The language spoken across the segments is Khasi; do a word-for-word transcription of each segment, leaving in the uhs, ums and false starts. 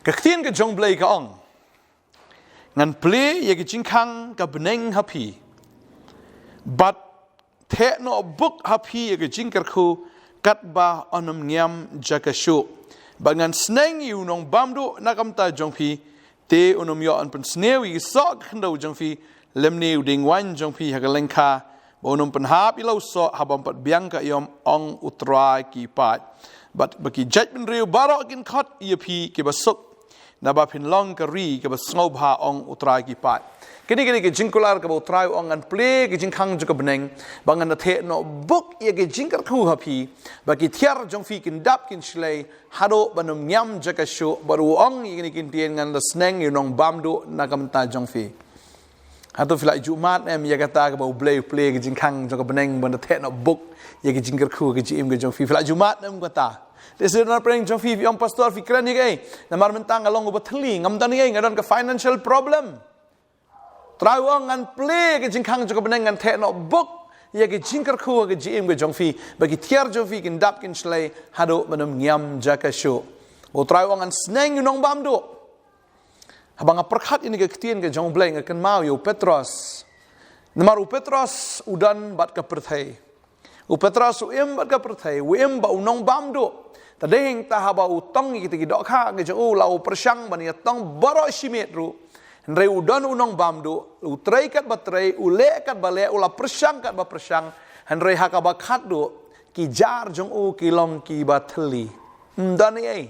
Ka ktien ka jong Blei ka ong, ngan plie ïa ka jingkhang ka bneng ha phi, bad theh noh buk ha phi ïa ka jingkyrkhu, katba un ym ngiam jaka shuh. Bad ngan sneng ïa u nongbamduh na ka bynta jong phi, te un ym ïoh ban pynsniew ïa ki soh ka khyndew jong phi, lymne u dieng waiñ jong phi ha ka lyngkha, ba un ym pynhap ïa la u soh haba ym pat biang ka aïom, ong U Trai ki paid. Bad ba ki jaitbynriew baroh kin khot ïa phi kiba suk, naba phin long ka ri kaba sngewbha, ong U Trai ki paid. Kine, kine ki jingkular kaba U Trai u ong, ngan plie ka jingkhang jong ka bneng, ba ngan da theh noh buk ïa ka jingkyrkhu ha phi, ba ki tiar jong phi kin dap kin shlei, haduh ban ym ngiam jaka shuh, bad u ong ïa kine ki ktien, ngan da sneng ïa u nongbamduh na ka bynta jong phi. Hato phi la ju mad em ïa kata kaba U Blei u plie ka jingkhang jong ka bneng ban da theh noh buk ïa ka jingkyrkhu ka jingim ka jong phi? Phi la ju mad em kata? Te shu na pyrshang jong phi, phi ong, Pastor, phi kren ïa kaei? Namar mynta nga long uba thylli, ngam don ei, nga don ka financial problem. Trai u ong, ngan plie ka jingkhang jong ka bneng, ngan theh noh buk ïa ka jingkyrkhu ka jingim ka jong phi, ba ki tiar jong phi kin dap kin shlei, haduh ban ym ngiam jaka shuh. U Trai u ong, ngan sneng ïa u nongbamduh. Haba nga pyrkhat ïa kine ki ktien ka jong U Blei, nga kynmaw ïa u Petros. Namar u Petros u don bad ka pyrthei. U Petros u im bad ka pyrthei, u im bad u nongbamduh. Te dei hangta haba u tong ïa kita ki dohkha ka jong u, la u pyrshang ban ïa tong baroh shi miet ruh. Hynrei u don u nongbamduh, u trei katba trei, u leh katba leh, u la pyrshang katba pyrshang. Hynrei ha kaba khatduh, ki jar jong u ki long kiba thylli. Ym don ei.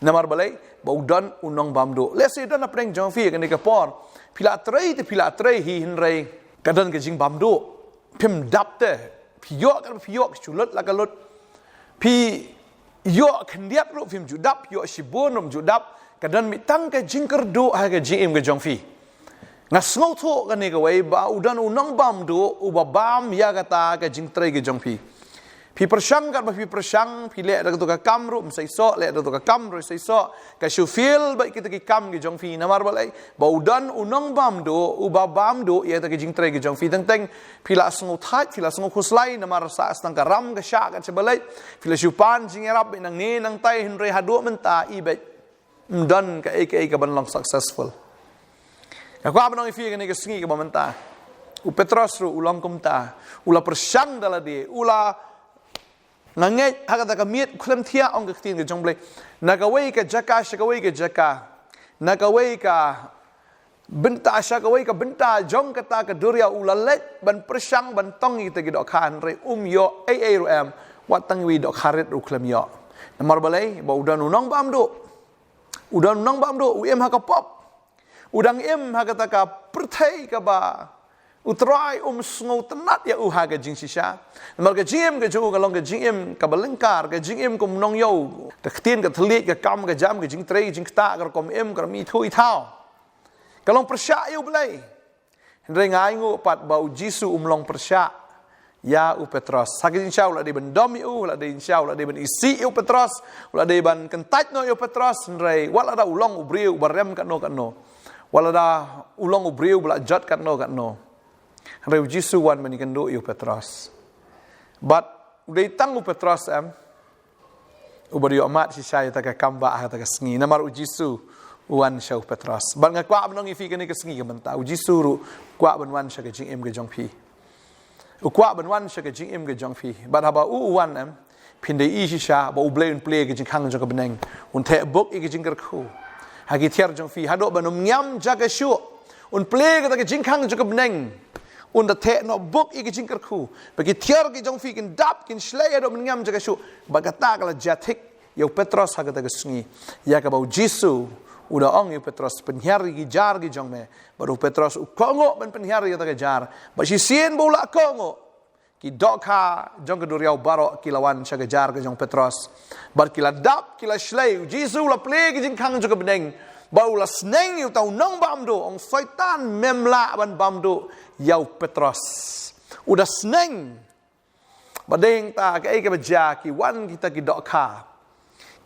Namar balei? Ba u don u nongbamduh. Lehse don hapdeng jong phi kane ka por, phi la trei te phi la trei hi, hynrei ka don ka jingbamduh. Phim dap te, phi ïoh ka phi ïoh, shu lut la ka lut. Phi ïoh khyndiat ruh phim ju dap, ïoh shibun ruh phim ju dap. Ka don mih tang ka jingkyrduh ha ka jingim ka jong phi. Nga sngewthuh kane kawei, ba u don u nongbamduh uba bam ïa kata ka jingtrei ka jong phi. Phi pyrshang katba phi pyrshang, phi leh da kato ka kam ruh ym seisoh, leh da kato ka kam ruh seisoh. Ka shu fail bad kita ki kam ki jong phi. Namar balei? Ba u don u nongbamduh uba bamduh ïa kata ka jingtrei ka jong phi. Teng teng phi la sngewthait, phi la sngewkhuslai, namar sa tang ka ram ka shah ka jong U Blei. Phi la shu pan jingïarap bad nangne nangtai, hynrei haduh mynta i bad ym don kaei kaei kaban long successful. Nga kwah ban ong ïa phi kane ka sngi kaba mynta, u Petros ruh u long kumta. U la pyrshang da lade, u la ngeit ha kata ka miet khlem thiah, ong ka ktien ka jong U Blei. Na kawei ka jaka sha kawei ka jaka, na kawei ka bynta sha kawei ka bynta jong kata ka duriaw, u la leit ban pyrshang ban tong ïa kita ki dohkha, hynrei um ïoh ei ei ruh em. Wat tang iwei i dohkha rit ruh u khlem ïoh. Namar balei? Ba u don u nongbamduh. U don u nongbamduh, u im ha ka pop. U dang im ha kata ka pyrthei kaba U Trai um sngewtynnad ïa u ha ka jingshisha. Namar ka jingim ka jong u ka long ka jingim kaba lyngkar, ka jingim kum nongïew. Ka ktien ka thylliej, ka kam ka jam, ka jingtrei ka jingktah, ka rukom im, ka rukom ithuh ithaw, ka long pyrshah ïa U Blei. Hynrei nga ainguh pat ba U Jisu um long pyrshah ïa u Petros. Ha ka jingshisha u la dei ban dom ïa u, u la dei jingshisha u la dei ban isih ïa u Petros, u la dei ban kyntait noh ïa u Petros, hynrei wat lada u long u briew uba rem katno katno, wat lada u long u briew uba la jot katno katno, hynrei U Jisu u wan ban ïakynduh ïa u Petros. Bad u dei tang u Petros em uba dei ïoh mad shisha ïa kata ka kam ba ha kata ka sngi, namar U Jisu u wan sha u Petros. Bad nga kwah ban ong ïa phi kane ka sngi ka mynta, U Jisu ruh u kwah ban wan sha ka jingim ka jong phi. U kwah ban wan sha ka jingim ka jong phi. Bad haba u u wan em, phin da ïohi shisha ba U Blei un plie ka jingkhang jong ka bneng, un theh buk ïa ka jingkyrkhu ha ki tiar jong phi, haduh ban ym ngiam jaka shuh. Un plie kata ka jingkhang jong ka bneng, un da theh noh buk ïa ka jingkyrkhu, ba ki tiar ki jong phi kin dap kin shlei haduh ban ym ngiam jaka shuh. Bad kata ka la jia thik ïa u Petros ha kata ka sngi, ïa kaba U Jisu u da ong ïa u Petros, pynhiar ïa ki jar ki jong me. Bad u Petros u kohnguh ban pynhiar ïa kata ka jar. Bad shisien ba u la kohnguh, ki dohkha jong ka duriaw baroh ki la wan sha ka jar ka jong u Petros. Bad ki la dap, ki la shlei. U Jisu u la plie ka jingkhang jong ka bneng, bad u la sneng ïa uta u nongbamduh. Ong Soitan, mem lah ban bamduh ïa u Petros. U da sneng. Bad dei hangta kaei kaba jia, ki wan kita ki dohkha,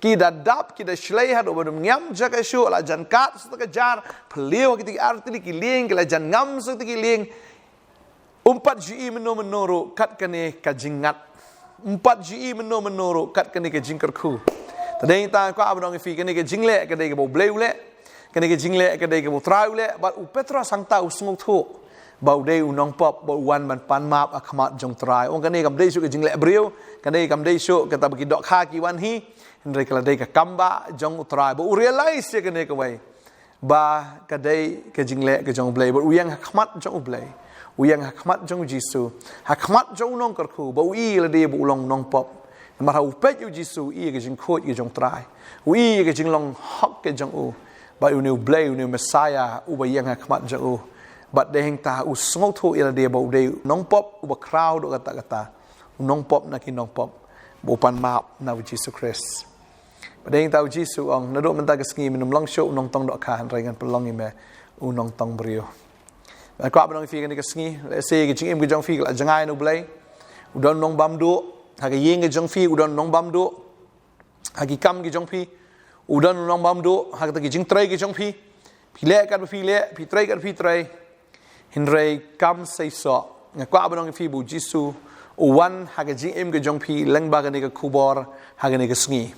ki da dap, ki da shlei haduh ban ym ngiam jaka shuh, la jan kat sa kata ka jar, phylliew ha kita ki artylli ki lieng, ki la jan ngam sa kata ki lieng. Um pat ju i mynno mynno ruh kat kane ka jingngat. Um pat ju i mynno mynno ruh kat kane ka jingkyrkhu. Te dei ta kwah ban ong ïa phi, kane ka jingleh ka dei kaba U Blei u leh. Kane ka jingleh ka dei kaba U Trai u leh, bad u Petros hangta u sngewthuh ba u dei u nongpop, ba u wan ban pan map ha khmat jong U Trai. Ong kane kam dei shuh ka jingleh briew, kane kam dei shuh kata ba ki dohkha ki wan hi, hynrei ka la dei ka kam ba jong U Trai. Ba u realize ïa kane kawei, ba ka dei ka jingleh ka jong U Blei, ba u ïeng ha khmat jong U Blei, u ïeng ha khmat jong U Jisu, ha khmat jong u nongkyrkhu, ba u i lade ba u long nongpop. Namar ha u peit ïa U Jisu, u i ka jingkhuid ka jong U Trai, u i ka jinglong hok ka jong u, ba une U Blei, une u Messiah uba ïeng ha khmat jong u. Bad dei hangta u sngewthuh ïa lade ba u dei u nongpop uba khraw haduh katta katta, u nongpop na ki nongpop, ba u pan map na U Jisu Khrist. Bad dei hangta U Jisu u ong, naduh mynta ka sngi men ym long shuh u nongtong dohkha, hynrei ngan pynlong ïa me u nongtong briew. Nga kwah ban ong ïa phi kane ka sngi, lehse ka jingim ka jong phi ka la jngai na U Blei. U don u nongbamduh ha ka ïing ka jong phi, u don u nongbamduh ha ki kam ki jong phi, u don u nongbamduh ha kata ki jingtrei ki jong phi. Phi leh katba phi leh, phi trei katba phi trei. Hynrei kam seisoh, nga kwah ban ong ïa phi ba U Jisu u wan ha ka jingim ka jong phi lyngba kane ka khubor ha kane ka sngi.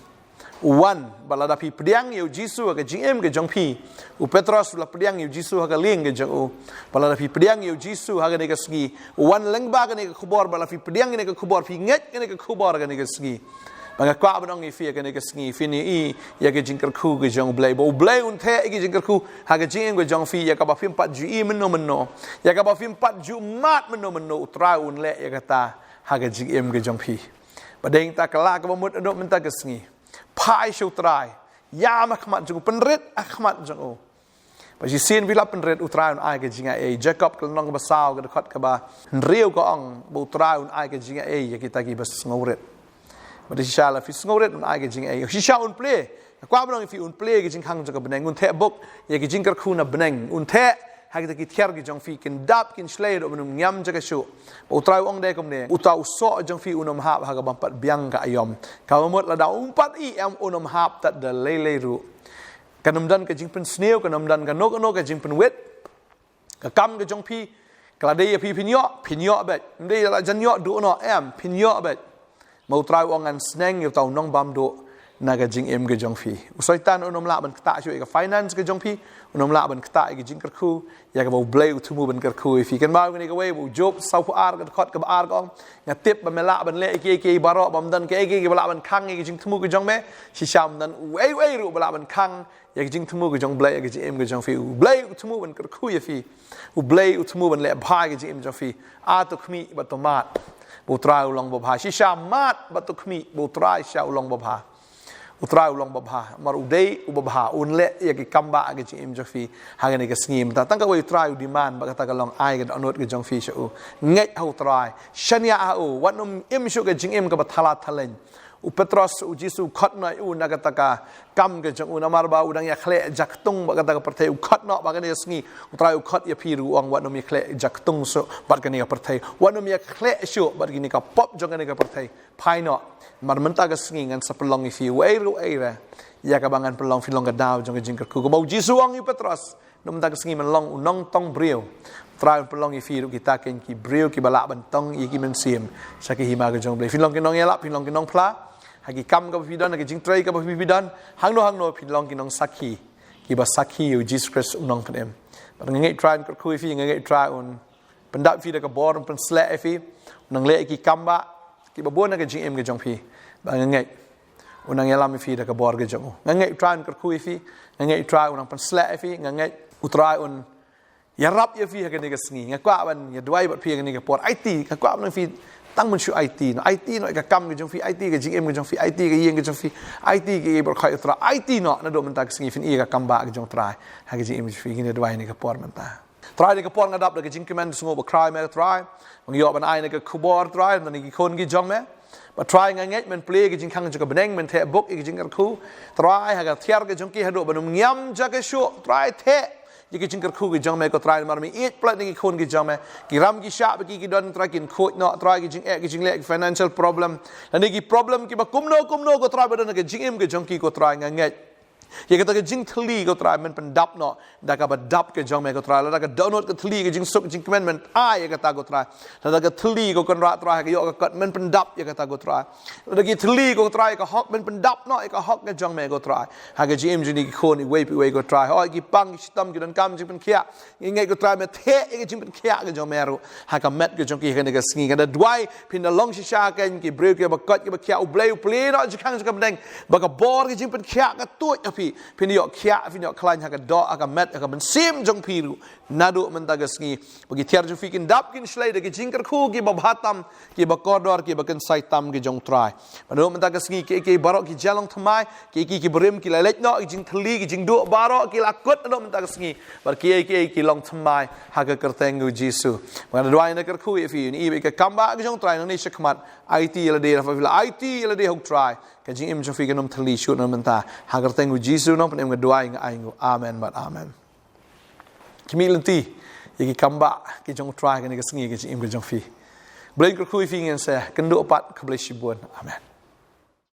U wan, bad lada phi pdiang ïa U Jisu ha ka jingim ka jong phi. U Petros u la pdiang ïa U Jisu ha ka lieng ka jong u. Bad lada phi pdiang ïa U Jisu ha kane ka sngi, u wan lyngba kane ka khubor, bad lada phi pdiang ïa kane ka khubor, phi ngeit ïa kane ka khubor ha kane ka sngi. Ba nga kwah ban ong ïa phi ha kane ka sngi, phin ïohi ïa ka jingkyrkhu ka jong U Blei. Ba U Blei un theh ïa ka jingkyrkhu ha ka jingim ka jong phi, ïa kaba phim pat ju i mynno mynno, ïa kaba phim pat ju mad mynno mynno, U Trai un leh ïa kata ha ka jingim ka jong phi. Bad dei hangta ka la kaba mut naduh mynta ka sngi, phai sha U Trai, ïam ha khmat jong u, pynrit ha khmat jong u. Ba shisien phi la pynrit, U Trai un ai ka jingai ei. Jakob ka lynnong kaba saw ka dkhot kaba hynriew ka ong ba U Trai un ai ka jingai ei ïa kita kiba sngewrit. Bad shisha lada phi sngewrit un ai ka jingai ei. Shisha un plie, nga kwah ban ong ïa phi, un plie ïa ka jingkhang jong ka bneng, un theh buk ïa ka jingkyrkhu na bneng, un theh ha kita ki thiar ki jong phi, kin dap kin shlei haduh ban ym ngiam jaka shuh. Ba U Trai u ong dei kumne, uta u soh jong phi un ym hap ha kaba ym pat biang ka aïom. Kaba mut lada um pat i em, un ym hap tad da lei lei ruh. Kan ym don ka jingpynsniew, kan ym don kano kano ka jingpynwit. Ka kam ka jong phi, ka la dei ïa phi phin ïoh, phin ïoh beit. Ym dei la jan ïoh duh noh, em, phin ïoh beit. Ma U Trai u ong ngan sneng ïa uta u nongbamduh na ka jingim ka jong phi. U Soitan un ym lah ban ktah shuh ïa ka finance ka jong phi, un ym lah ban ktah ïa ka jingkyrkhu, ïa kaba U Blei u thmu ban kyrkhu ïa phi. Kynmaw kane kawei ba u Job sawphew ar ka dkhot kaba ar ka ong, nga tip ba me lah ban leh ïa kiei kiei baroh, ba ym don kaei kaei kaba lah ban khang ïa ka jingthmu ka jong me. Shisha ym don uei uei ruh ba lah ban khang ïa ka jingthmu ka jong U Blei ha ka jingim ka jong phi. U Blei u thmu ban kyrkhu ïa phi. U Blei u thmu ban leh bha ïa ka jingim jong phi. Ah, to khmih bad to mad ba U Trai u long babha. Shisha mad bad to khmih ba U Trai shisha u long babha. U Trai u long babha, namar u dei u babha, un leh ïa ki kam ba ha ka jingim jong phi ha kane ka sngi. Mynta tang kawei, U Trai u demand, bad kata ka long ai ka dohnud ka jong phi sha u. Ngeit ha U Trai. Shaniah ha u, wat nym im shuh ka jingim kaba thala thaleng. U Petros, U Jisu u khot noh ïa u na kata ka kam ka jong u, namar ba u dang ïakhleh jaktung bad kata ka pyrthei. U khot noh ba kane ka sngi, U Trai u khot ïa phi ruh, u ong wat nym ïakhleh jaktung shuh bad kane ka pyrthei, wat nym ïakhleh shuh bad kine ka pop jong kane ka pyrthei. Phai noh, namar mynta ka sngi ngan sa pynlong ïa phi uei ruh uei re, ïa kaba ngan pynlong, phin long ka daw jong ka jingkyrkhu. Kaba U Jisu u ong ïa u Petros, mynta ka sngi men long u nongtong briew. U Trai un pynlong ïa phi ruh kita kin ki briew kiba lah ban tong ïa ki mynsiem sha ka hima ka jong U Blei. Phin long ki nongïalap, phin long ki nongphla ha ki kam kaba phi don, ha ki jingtrei kaba phi don, hangno hangno phin long ki nongsakhi kiba sakhi ïa U Jisu Khrist u Nongpynim. Bad nga ngeit U Trai un kyrkhu ïa phi, nga ngeit U Trai un pyndap ïa phi da ka bor, un pynshlur ïa phi, un nang leh ïa ki kam ba kiba bun ha ka jingim ka jong phi. Bad nga ngeit un nang ïalam ïa phi da ka bor ka jong u. Nga ngeit U Trai un kyrkhu ïa phi, nga ngeit U Trai un nang pynshlur ïa phi, nga ngeit U Trai un ïarap ïa phi ha kane ka sngi. Nga kwah ban ïa duwai bad phi ha kane ka por. Aiti, nga kwah ban ong ïa phi, tang ban shu aiti noh, aiti noh ïa ka kam ka jong phi, aiti ïa ka jingim ka jong phi, aiti ïa ka ïing ka jong phi, aiti ïa ka ïing baroh kawei, U Trai. Aiti noh, naduh mynta ka sngi phin ïohi ïa ka kam ba ka jong U Trai ha ka jingim ka jong phi. Ngin ïa duwai ha kane ka por mynta. Trai, ha kane ka por nga dap da ka jingkmen sngewbha, Trai, me Trai, ba nga ïoh ban ai kane ka khubor, Trai, na kine ki khun ki jong me. Bad Trai, nga ngeit men plie ïa ka jingkhang jong ka bneng, men theh buk ïa ka jingkyrkhu, Trai, ha ka thiar ka jong ki haduh ban ym ngiam jaka shuh. Trai, theh ïa ka jingkyrkhu ka jong me, ko Trai, namar me ïeit palat ïa ki khun ki jong me. Ki ram ki shah ba ki, ki don, Trai, kin khuid noh, Trai, ki jingeh ki jingleh, ki financial problem, lane ki problem kiba kumno kumno, ko Trai, ba don ha ka jingim ka jong ki, ko Trai, nga ngeit Ïa kata ka jingthylli ko Trai, men pyndap noh da kaba dap ka jong me ko Trai. Lada ka dohnud ka thylli ka jingsuk jingkmen, men ai ïa kata ko Trai. Lada ka thylli ko Kynrad Trai ka ïoh ka kot, men pyndap ïa kata ko Trai. Lada ki thylli ko Trai ka hok, men pyndap noh ïa ka hok ka jong me ko Trai. Ha ka jingim jong ngi ki khun iwei pa iwei ko Trai. Hooid ki pang ki shitom ki donkam jingpynkhiah. Ngi ngeit ko Trai me theh ïa ka jingpynkhiah ka jong me ruh ha ka met ka jong ki ha kane ka sngi. Nga da duwai phin da long shisha ha ki briew kiba koit kiba khiah, U Blei u plie noh jingkhang jong ka bneng ba ka bor ka jingpynkhiah ka tuid ha phi. Phin ïoh khiah, phin ïoh khlaiñ ha ka doh, ha ka met, ha ka mynsiem jong phi ruh. Naduh mynta ka sngi ba ki tiar jong phi kin dap kin shlei da ki jingkyrkhu kiba bha tam, kiba kordor, kiba kynsai tam ki jong Trai. Naduh mynta ka sngi kiei kiei baroh ki jia long thymmai, kiei kiei ki barim ki la leit noh, ki jingthylli ki jingduh baroh ki la kut naduh mynta ka sngi. Bad kiei kiei ki long thymmai ha ka kyrteng u Jisu. Nga da duwai, nga da kyrkhu ïa phi, ïa ka kam ba ka jong Trai nangne shakhmat. Aiti ïa lade, lada phi la aiti ïa lade ha u Trai, ka jingim jong phi kan ym thylli shuh naduh mynta. Ha ka kyrteng u Jisu nongpynim nga duwai, nga ai nguh. Amen bad amen. Khmih lynti ïa ki kam ba ki jong u Trai ha kane ka sngi ha ka jingim ka jong phi. Blei un kyrkhu ïa phi, ngin sa ïakynduh pat. Khublei shibun. Amen.